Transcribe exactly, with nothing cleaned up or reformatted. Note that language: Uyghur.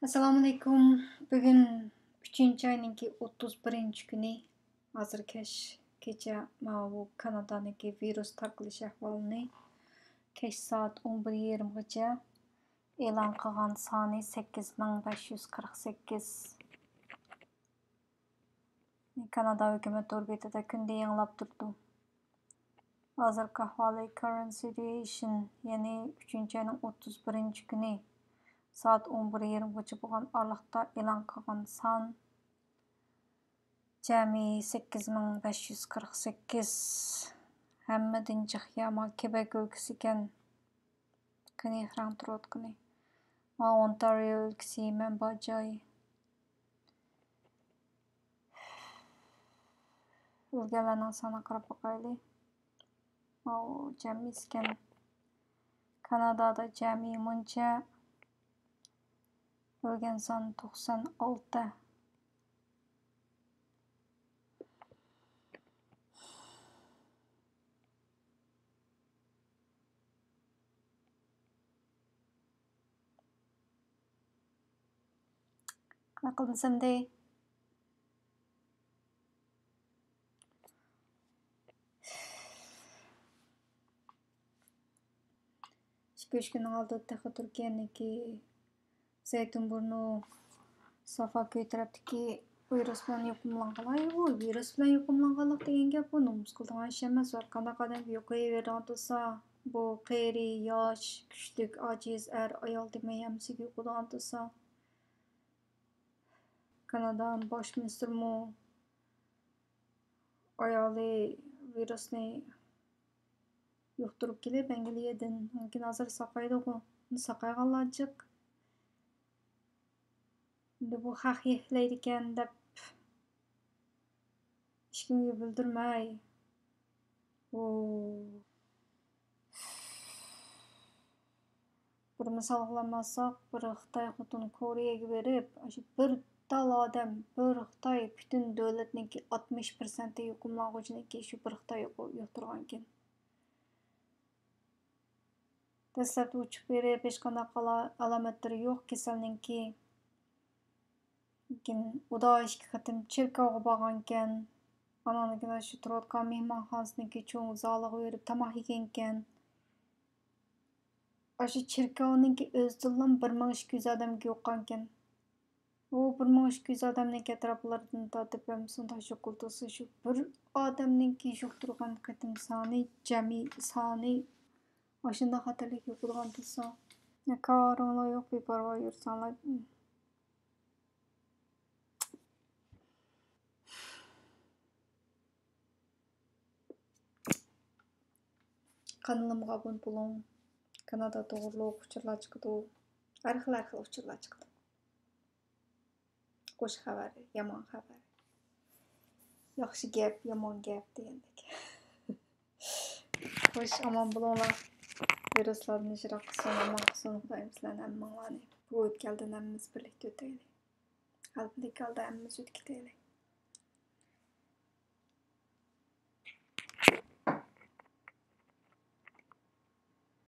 ئەسسالامۇئەلەيكۇم. بۈگۈن ئۈچىنچى ئاينىڭكى ئوتتۇز بىرىنچى كۈنى. ھازىر كەچ، كېچە ماۋۇ كانادانىڭكى ۋىرۇس تارقىلىش ئەھۋالىنى كەچ سائەت ئون بىر يېرىمغىچە ئېلان قىلغان سانى سەككىز مىڭ بەش يۈز قىرىق سەككىز. كانادا ھۆكۈمەت تور بېتىدە كۈندە يېڭىلاپ تۇرىدۇ. ھازىرقى ئەھۋالى، current situation، يەنى ئۈچىنچى ئاينىڭ ئوتتۇز بىرىنچى كۈنى سائەت ئون بىر يېرىمغىچە بولغان ئارىلىقتا ئېلان قىلغان سان جەمئىي سەككىز مىڭ بەش يۈز قىرىق سەككىز. ھەممىدىن جىق يامان كېبەك ئۆلكىسى ئىكەن. قېنى، خىراڭ تۇرۇۋاتقىنى. ماۋۇ ئونتارىيو ئۆلكىسى، مەن بار جاي. ئۆلگەنلەرنىڭ سانىغا قاراپ باقايلى. ماۋۇ جەمئىي ئىكەن. كانادادا جەمئىي مۇنچە، ئۆلگەن سان توقسان ئالتە. قانداق قىلمىسامدى؟ ئىككى، ئۈچ كۈننىڭ ئالدىدا تېخى تۈركىيەنىڭكى زەيتۇنبۇرنۇ، سافاكۆي تەرەپتىكى ۋىرۇس بىلەن يۇقۇملانغانلار، يوق، ۋىرۇس بىلەن يۇقۇملانغانلىق دېگەن گەپ، بۇ نومۇس قىلىدىغان ئىش ئەمەس. ھەر قانداق ئادەمگە يۇقۇۋېرىدىغان تۇرسا، بۇ قېرى، ياش، كۈچلۈك، ئاجىز، ئەر، ئايال دېمەي ھەممىسىگە يۇقىدىغان تۇرسا. كانادا باش مىنىستىرىمۇ ئايالى ۋىرۇسنى يۇقتۇرۇپ كېلىپ، ئەنگلىيەدىن، لېكىن ھازىر ساقايدىغۇ، ساقايغانلار جىق. ئەمدى بۇ خەق يەكلەيدىكەن دەپ ھېچكىمگە بىلدۈرمەي، ئۇ، بىر مىسالغا ئالساق، بىر خىتاي خوتۇن كورېيەگە بېرىپ، ئاشۇ بىر تال ئادەم، بىر خىتاي پۈتۈن دۆلەتنىڭكى ئاتمىش پىرسەنتى يۇقۇملانغۇچىنىڭكى شۇ بىر خىتاي يۇقۇ-، يۇقتۇرغانىكەن. دەسلەپتە ئۇچۇپ بېرىپ، ھېچقانداق ئالا-، ئالامەتلىرى يوق كېسەلنىڭكى. لېكىن ئۇدا ئىككى قېتىم چېركاۋغا بارغانىكەن. ئانىڭدىن كېيىن ئاشۇ تۇرۇۋاتقان مېھمانخانىسىنىڭكى چوڭ زالىغا بېرىپ تاماق يېگەنىكەن. ئاشۇ چېركاۋنىڭكى ئۆزىدىنلا بىر مىڭ ئىككى يۈز ئادەمگە يۇققانىكەن. ئۇ بىر مىڭ ئىككى يۈز ئادەمنىڭ ئەتراپلىرىدىن تارتىپ ھەممىسىنى تاش يوقىلتىلسا، شۇ بىر ئادەمنىڭكى يۇقتۇرغان قېتىم سانى، جەمئىي سانى ئاشۇنداق خەتەرلىك يوقىلىدىغان تۇرسا، كارىڭلار يوق، بىپەرۋا يۈرسەڭلار. قانىلىمغا ئابۇنە بولۇڭ. كانادا توغرۇلۇق ئۇچۇرلار چىقىدۇ. ھەر خىل، ھەر خىل ئۇچۇرلار چىقىدۇ. خوش خەۋەر، يامان خەۋەر. ياخشى گەپ، يامان گەپ دېگەندەك. خوش، ئامان بولۇڭلار. ۋىرۇسلاردىن يىراق قىلسۇن، ئامان قىلسۇن خۇدايىم سىلەرنى ھەممىڭلارنى. بۇ ئۆتكەلدىن ھەممىمىز بىرلىكتە ئۆتەيلى. غەلىبىلىك ھالدا ھەممىمىز ئۆتۈپ كېتەيلى.